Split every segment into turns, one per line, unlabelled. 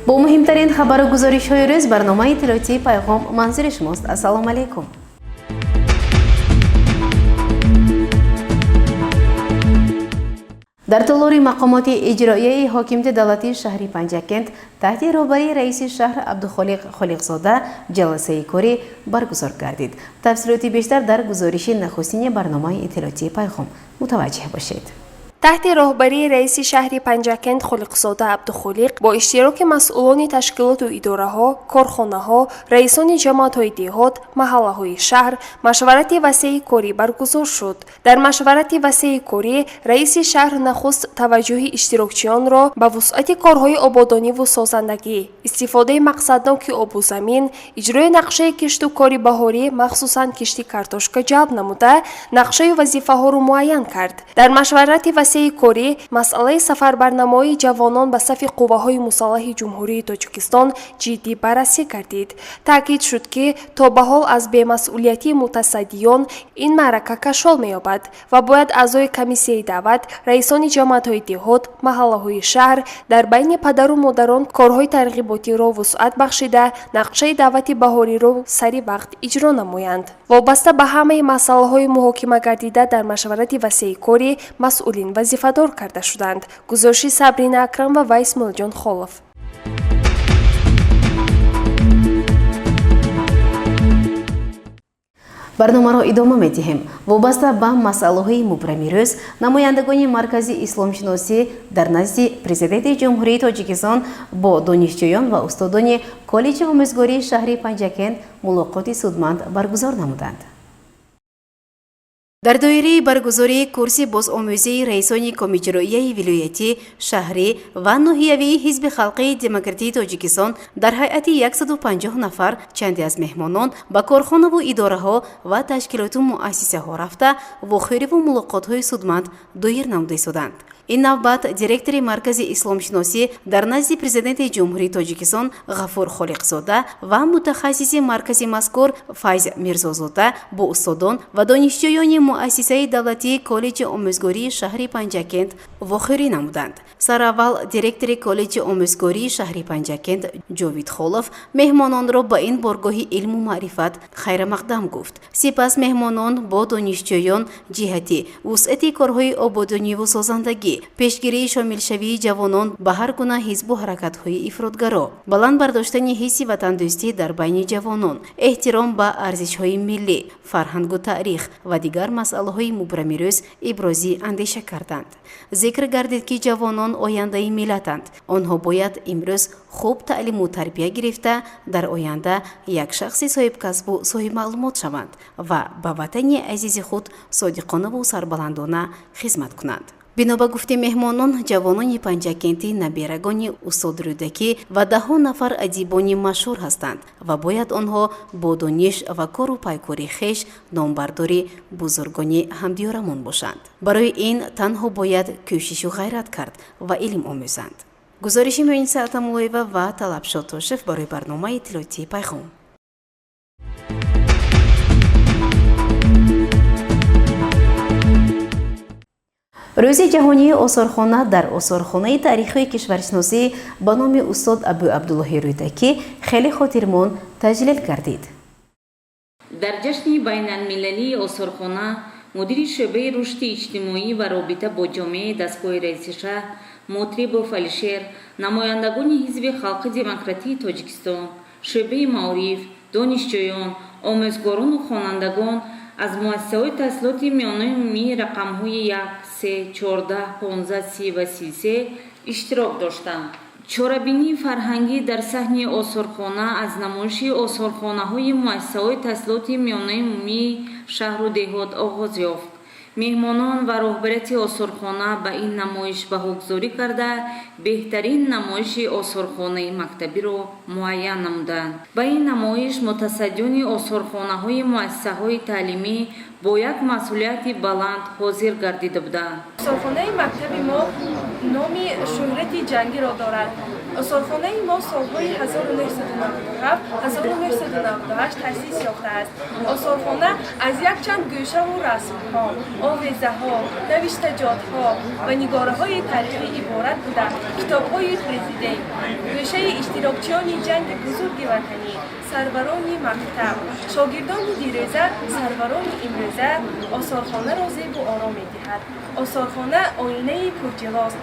Бо муҳимтарин хабару гузоришҳои рӯз барномаи иттилоотии Пайғом манзури шумост. Ассалому алайкум. Дар толори мақомоти иҷроияи ҳокимияти давлатии шаҳри Панҷакент таҳти роҳбарии раиси шаҳр Абдухолиқ Холиқзода ҷаласаи корӣ баргузор гардид. Тафсилоти бештар дар гузориши нахустини барномаи иттилоотии Пайғом мутаваҷҷеҳ бошед.
Таҳти роҳбарии раиси шаҳри Панҷакент Холиқзода Абдухолиқ бо иштироки масъулони ташкилоту идораҳо, корхонаҳо, раисони ҷамоатҳои деҳот, маҳаллаҳои шаҳр машварати васеи корӣ баргузор шуд. Дар машварати васеи корӣ раиси шаҳр нахуст таваҷҷӯҳи иштирокчиёнро ба вусъати корҳои ободониву созандагӣ, истифодаи мақсадноки обу замин, иҷрои нақшаи кишту кори баҳорӣ, махсусан кишти картошка ҷалб намуда, нақшаю вазифаҳоро муайян кард. Дар машварати васеи корӣ масъалаи сафарбарнамоии ҷавонон ба сафи қувваҳои мусаллаҳи Ҷумҳурии Тоҷикистон ҷиддӣ баррасӣ гардид. Таъкид шуд, ки то ба ҳол аз бемасъулиятии мутасаддиён ин маърака кашол меёбад ва бояд аъзои комиссияи даъват, раисони ҷамоатҳои деҳот, маҳаллаҳои шаҳр дар байни падару модарон корҳои тарғиботиро вусъат бахшида, нақшаи даъвати баҳориро сари вақт иҷро намоянд. Вобаста ба ҳамаи масъалаҳои муҳокима гардида дар машварати васеи корӣ масъулин вазифадор карда шуданд. Гузориши Сабрина Акрамова ва Исмоилҷон Холов.
Барномаро идома медиҳем. Вобаста ба масъалаҳои мубрами рӯз намояндагони Маркази исломшиносӣ дар назди Президенти Ҷумҳурии Тоҷикистон бо донишҷӯён ва устодони коллеҷи омӯзгории шаҳри Панҷакент мулоқоти судманд баргузор намуданд. Дар доираи баргузории курси бозомӯзии раисони комиҷроияи вилоятӣ, шаҳрӣ ва ноҳиявии Ҳизби халқии демократии Тоҷикистон дар ҳайати 150 нафар чанде аз меҳмонон ба корхонаву идораҳо ва ташкилоту муассисаҳо рафта, вохӯриву мулоқотҳои судманд доир намуда истоданд. Ин навбат директори Маркази исломшиносӣ дар назди Президенти Ҷумҳурии Тоҷикистон Ғафур Холиқзода ва мутахассиси маркази мазкур Файз Мирзозода бо устодон ва донишҷӯёни муассисаи давлатии коллеҷи омӯзгории шаҳри Панҷакент вохӯрӣ намуданд. Сараввал директори коллеҷи омӯзгории шаҳри Панҷакент Ҷовид Холов меҳмононро ба ин боргоҳи илму маърифат хайрамақдам гуфт. Сипас меҳмонон бо донишҷӯён ҷиҳати вусъати корҳои ободониву созандагӣ, пешгирии шомилшавии ҷавонон ба ҳар гуна ҳизбу ҳаракатҳои ифротгаро, баланд бардоштани ҳисси ватандӯстӣ дар байни ҷавонон, эҳтиром ба арзишҳои миллӣ, фарҳангу таърих ва дигар масъалаҳои мубрами рӯз иброзӣ андеша карданд. Зикр гардид, ки ҷавонон ояндаи миллатанд. Онҳо бояд имрӯз хуб таълиму тарбия гирифта, дар оянда як шахси соҳибкасбу соҳибмаълумот шаванд ва ба ватани азизи худ содиқонаву сарбаландона хизмат кунанд. Бино ба гуфти меҳмонон, ҷавонони панҷакентӣ наберагони устод Рӯдакӣ ва даҳҳо нафар адибони машҳур ҳастанд ва бояд онҳо бо дониш ва кору пайкори хеш номбардори бузургони ҳамдиёрамон бошанд. Барои ин танҳо бояд кӯшишу ғайрат кард ва илм омӯзанд. Гузориши Муиниса Атамуллоева ва Талабшо Тошев барои барномаи иттилоотии Пайғом. Рӯзи ҷаҳонии осорхона дар осорхонаи таърихии кишваршиносӣ ба номи устод Абу Абдуллоҳи Рӯдакӣ хеле хотирмон таҷлил гардид.
Дар ҷашни байналмилалии осорхона мудири шӯъбаи рушди иҷтимоӣ ва робита бо ҷомеаи дастгоҳи раиси шаҳр Мотрибов Алишер, намояндагони Ҳизби халқи демократии Тоҷикистон, шӯъбаи маориф, донишҷӯён, омӯзгорону хонандагон аз муассисаҳои таҳсилоти миёнаи умумии рақамҳои 1, 3, 14, 15, 30 ва 33 иштирок доштанд. Чорабинии фарҳангӣ дар саҳни осорхона аз намоиши осорхонаҳои муассисаҳои таҳсилоти миёнаи умумии шаҳру деҳот оғоз ёфт. Меҳмонон ва роҳбарияти осорхона ба ин намоиш баҳогузорӣ карда, беҳтарин намоиши осорхонаи мактабиро муайян намуданд. Ба ин намоиш мутасаддиёни осорхонаҳои муассисаҳои таълимӣ бо як масъулияти баланд ҳозир гардида буданд.
Осорхонаи мактаби мо номи шӯҳрати ҷангиро дорад. Осорхонаи мо солҳои 1997-1998 таъсис ёфтааст. Осорхона аз якчанд гӯшаву расмҳо, овезаҳо, навиштаҷотҳо ва нигораҳои таърихӣ иборат буда, китобҳои президент, гӯшаи иштирокчиёни ҷанги бузурги ватанӣ, сарварони мактаб, шогирдони дирӯза, сарварони имрӯза осорхонаро зебу ором медиҳад. Осорхона оинаи пурҷилост,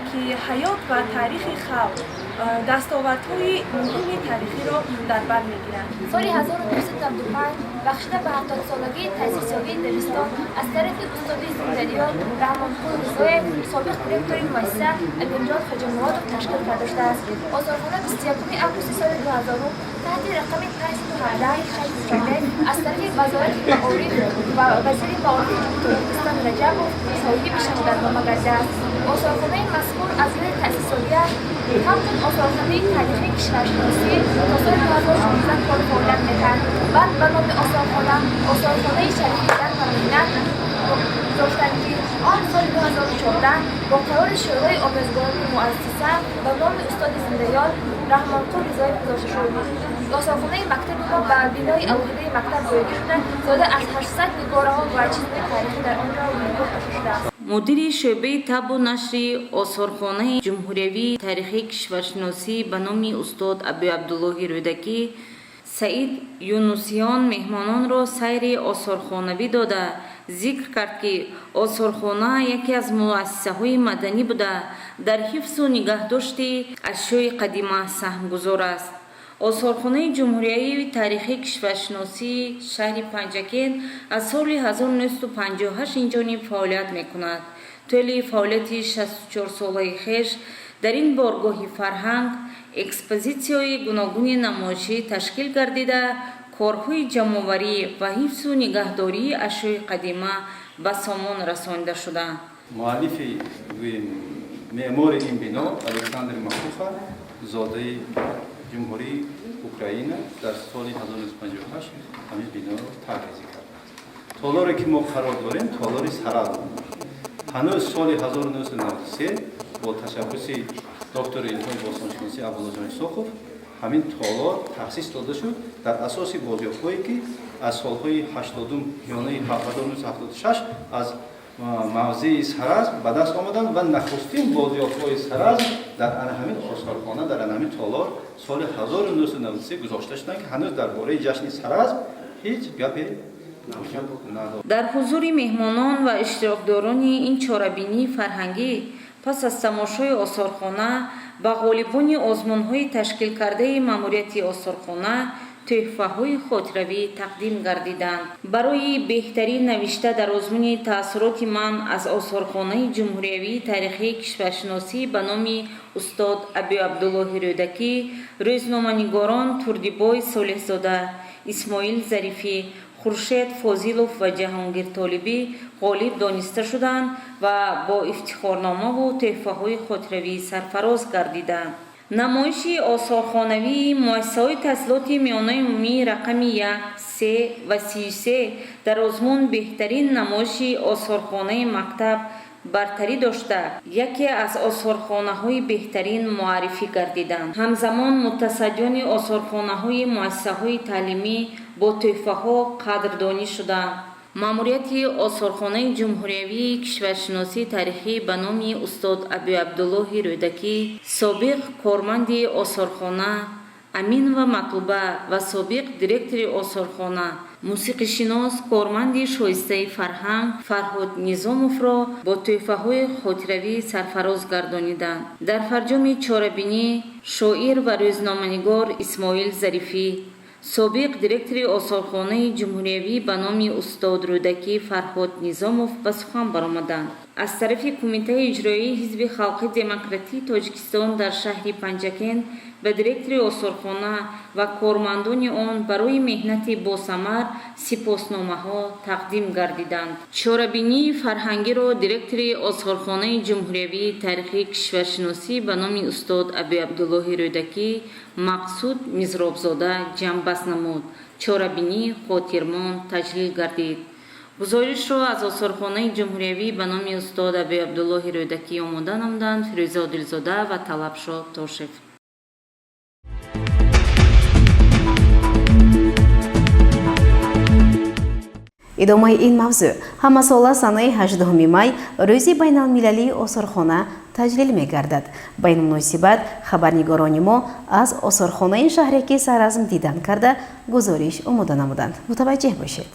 ки ҳаёт ва таърихи халқ, дастовардҳои муҳими таърихиро дар бар мегирад.
Соли 1995 бахшида ба 70-солагии таъсисёбии дабистон аз тарафи устоди зиндаёд Раҳмонқул Ризоев, собиқ директори муассиса Амирҷон Хоҷамуродов ташкил карда шудааст. Осорхона 21 августи соли 2000 таҳти рақами 518 аз тарафи Вазорати маориф ва вазири маорифи Ҷумҳурии Тоҷикистон Раҷабов соҳиби шаҳодатнома гардидааст. Осорхонаи мазкур аз рӯи таъсисёбиаш ҳамчун осорхонаи таърихии кишваршиносӣ то соли 2016 кору фаъолият мекард. Баъд ба номи осорхона осорхонаи шарифидан ва миннат гузоштанд, ки он соли 2014 бо қарори Шӯрои омӯзгорони муассиса ба номи устоди зиндаёд Раҳмонқул Ризоев гузошта шуд. Осорхонаи мактаби мо ба бинои алоҳидаи мактаб ҷойгир шуда, зиёда аз 800 нигораҳо ва чизҳои таърихӣ дар он ҷо нигоҳ дошта шудааст.
Мудири шӯъбаи табъу нашри осорхонаи ҷумҳуриявии таърихии кишваршиносӣ ба номи устод Абуабдуллоҳи Рӯдакӣ Саид Юнусиён меҳмононро сайри осорхонавӣ дода, зикр кард, ки осорхона яке аз муассисаҳои маданӣ буда, дар ҳифзу нигаҳдошти ашёи қадима саҳмгузор аст. Осорхонаи ҷумҳуриявии таърихии кишваршиносии шаҳри Панҷакент аз соли 1958 инҷониб фаъолият мекунад. Тӯли фаъолияти 64-солаи хеш дар ин боргоҳи фарҳанг экспозитсияҳои гуногуни намоишӣ ташкил гардида, корҳои ҷамъоварӣ ва ҳифзу нигаҳдории ашёи қадима ба сомон расонида шуданд.
Муаллифи, меъмори ин бино Александр Макуха, зодаи Ҷумҳурии Украина, дар соли 1958 ҳамин биноро тарҳрезӣ кардааст. Толоре, ки мо қарор дорем, толори Саразм. Ҳанӯз соли 1993 бо ташаббуси доктори илмҳои бостоншиносӣ Абдуллоҷон Исоқов ҳамин толор таъсис дода шуд дар асоси бозёфтҳое, ки аз солҳои 80-ум, миёнаи 1976 аз мавзеи Саразм ба даст омаданд ва нахустин бозёфтҳои Саразм дар ана ҳамин осорхона, дар ана ҳамин толор соли 1993 гузошта шуданд, ки ҳанӯз дар бораи ҷашни Саразм ҳеҷ гапе вуҷуд надошт.
Дар ҳузури меҳмонон ва иштирокдорони ин чорабинии фарҳангӣ, пас аз тамошои осорхона, ба ғолибони озмунҳои ташкилкардаи маъмурияти осорхона тӯҳфаҳои хотиравӣ тақдим гардиданд. Барои беҳтарин навишта дар озмуни «Таассуроти ман аз осорхонаи ҷумҳуриявии таърихии кишваршиносӣ ба номи устод Абуабдуллоҳи Рӯдакӣ рӯзноманигорон Турдибой Солеҳзода, Исмоил Зарифӣ, Хуршед Фозилов ва Ҷаҳонгир Толибӣ ғолиб дониста шуданд ва бо ифтихорномаву тӯҳфаҳои хотиравӣ сарфароз гардиданд. Намоиши осорхонавии муассисаҳои таҳсилоти миёнаи умумии рақами 1, 3 ва 33 дар озмун «Беҳтарин намоиши осорхонаи мактаб» бартарӣ дошта, яке аз осорхонаҳои беҳтарин муаррифӣ гардиданд. Ҳамзамон мутасаддиёни осорхонаҳои муассисаҳои таълимӣ бо тӯҳфаҳо қадрдонӣ шуданд. Маъмурияти осорхонаи ҷумҳуриявии кишваршиносии таърихӣ ба номи устод Абуабдуллоҳи Рӯдакӣ, собиқ корманди осорхона Аминова Матлуба ва собиқ директори осорхона, мусиқишинос, корманди шоистаи фарҳанг Фарҳод Низомовро бо тӯҳфаҳои хотиравӣ сарфароз гардониданд. Дар фарҷоми чорабинӣ шоир ва рӯзноманигор Исмоил Зарифӣ, собиқ директори осорхонаи ҷумҳуриявӣ ба номи устод Рӯдакӣ Фарҳод Низомов ба сухан баромаданд. Аз тарафи Кумитаи иҷроии Ҳизби халқи демократии Тоҷикистон дар шаҳри Панҷакент ба директори осорхона ва кормандони он барои меҳнати босамар сипосномаҳо тақдим гардиданд. Чорабинии фарҳангиро директори осорхонаи ҷумҳуриявии таърихии кишваршиносӣ ба номи устод Абуабдуллоҳи Рӯдакӣ Мақсуд Мизробзода ҷамъбаст намуд. Чорабинӣ хотирмон таҷлил гардид. Гузоришро аз осорхонаи ҷумҳуриявӣ ба номи устод Аби Абдуллоҳи Рӯдакӣ омода намуданд Фирӯза Одилзода ва Талабшо Тошев.
Идомаи ин мавзӯъ ҳамасола санаи 18 май рӯзи байналмилалии осорхона таҷлил мегардад. Ба ин муносибат хабарнигорони мо аз осорхонаи шаҳре ки Саразм дидан карда гузориш омода намуданд. Мутаваҷҷеҳ бошед.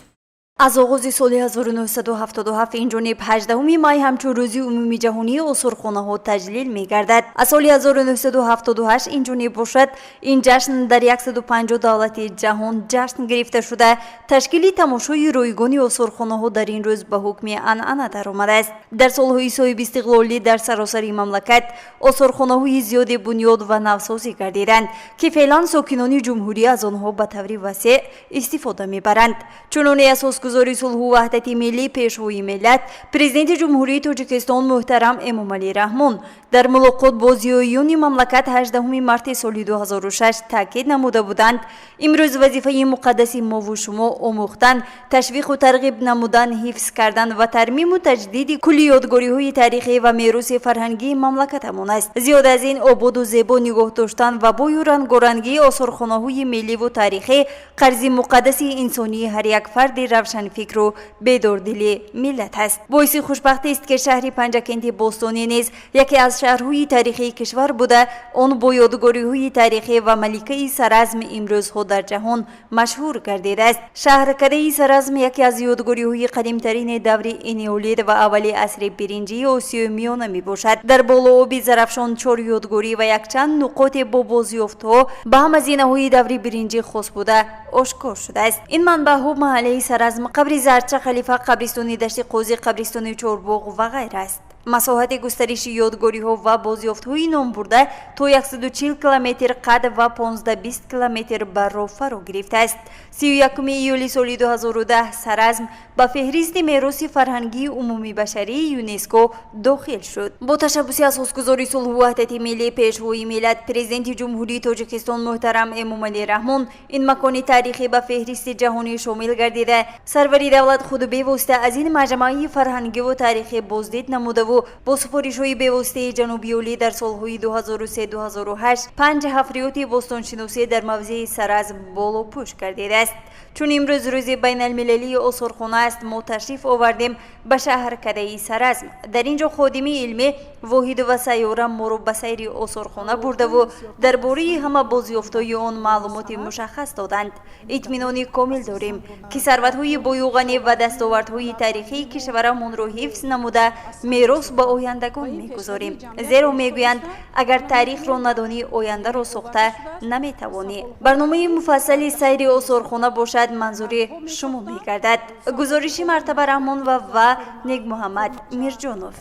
Аз оғози соли 1977 инҷониб 18 май ҳамчун рӯзи умумиҷаҳонии осорхонаҳо таҷлил мегардад. Аз соли 1978 инҷониб бошад, ин ҷашн дар 150 давлати ҷаҳон ҷашн гирифта шуда, ташкили тамошои ройгони осорхонаҳо дар ин рӯз ба ҳукми анъана даромадааст. Дар солҳои соҳибистиқлолӣ дар саросари мамлакат осорхонаҳои зиёде бунёд ва навсозӣ гардиданд, ки феълан сокинони ҷумҳурӣ аз онҳо ба таври васеъ истифода мебаранд. Чуноне асосгузори сулҳу ваҳдати миллӣ, пешвои миллат, Президенти Ҷумҳурии Тоҷикистон муҳтарам Эмомалӣ Раҳмон дар мулоқот бо зиёиёни мамлакат 18 марти соли 2006 таъкид намуда буданд: имрӯз вазифаи муқаддаси мову шумо омӯхтан, ташвиқу тарғиб намудан, ҳифз кардан ва тармиму таҷдиди кулли ёдгориҳои таърихӣ ва мероси фарҳангии мамлакатамон аст. Зиёда аз ин, ободу зебо нигоҳ доштан ва бою рангорангии осорхонаҳои милливу таърихӣ қарзи муқаддаси инсонии ҳар як фарди равшанфикру бедордили миллат аст. Боиси хушбахтист, ки шаҳри Панҷакенти бостонӣ низ яке аз шаҳрҳои таърихии кишвар буда, он бо ёдгориҳои таърихӣ ва маликаи Саразм имрӯзҳо дар ҷаҳон машҳур гардидааст. Шаҳркадаи Саразм яке аз ёдгориҳои қадимтарини даври энеолит ва аввали асри биринҷии Осиёи Миёна мебошад. Дар болооби Зарафшон чор ёдгорӣ ва якчанд нуқоте бо бозёфтҳо ба ҳама зинаҳои даври биринҷӣ хос буда ошкор шудааст. Ин манбаъҳо маҳаллаи Саразм, қабри Зарча Халифа, қабристони Дашти Қозӣ, қабристони Чорбоғ ва ғайра аст. Масоҳати густариши ёдгориҳо ва бозёфтҳои номбурда то 140 километр қад ва 15-20 километр барро фаро гирифтааст. 31 июли соли 2010 Саразм ба феҳристи мероси фарҳангии умумибашарии ЮНЕСКО дохил шуд. Бо ташаббуси асосгузори сулҳу ваҳдати миллӣ, пешвои миллат, Президенти Ҷумҳурии Тоҷикистон муҳтарам Эмомалӣ Раҳмон ин макони таърихӣ ба феҳристи ҷаҳонӣ шомил гардида, сарвари давлат худу бевосита аз ин маҷмааи фарҳангиву таърихӣ боздид намудаву бо супоришҳои бевоситаи ҷанубиёлӣ дар солҳои 2003-2008 панҷ ҳафриёти бостоншиносӣ дар мавзеи Саразм болопӯш гардидааст. Чун имрӯз рӯзи байналмилалии осорхона аст, мо ташриф овардем ба шаҳркадаи Саразм. Дар ин ҷо ходими илмӣ Воҳидова Сайёра моро ба сайри осорхона бурдаву дар бораи ҳама бозёфтҳои он маълумоти мушаххас доданд. Итминони комил дорем, ки сарватҳои боюғанӣ ва дастовардҳои таърихии кишварамонро ҳифз намуда мерос ба ояндагон мегузорем. Зеро мегӯянд, агар таърихро надонӣ, ояндаро сохта наметавонӣ. Барномаи муфассали сайри осорхона бошад манзури шумо мегардад. Гузориши Мартаба Раҳмонова ва Негмуҳаммад Мирҷонов.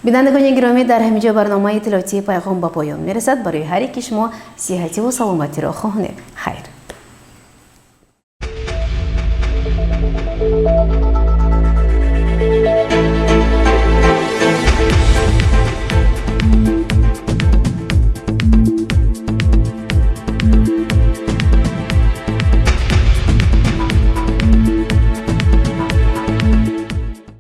Бинандагони гиромӣ, дар ҳамин ҷо барномаи иттилоотии Пайғом ба поён мерасад. Барои ҳар яки шумо сиҳативу саломатиро хоҳонем. Хайр.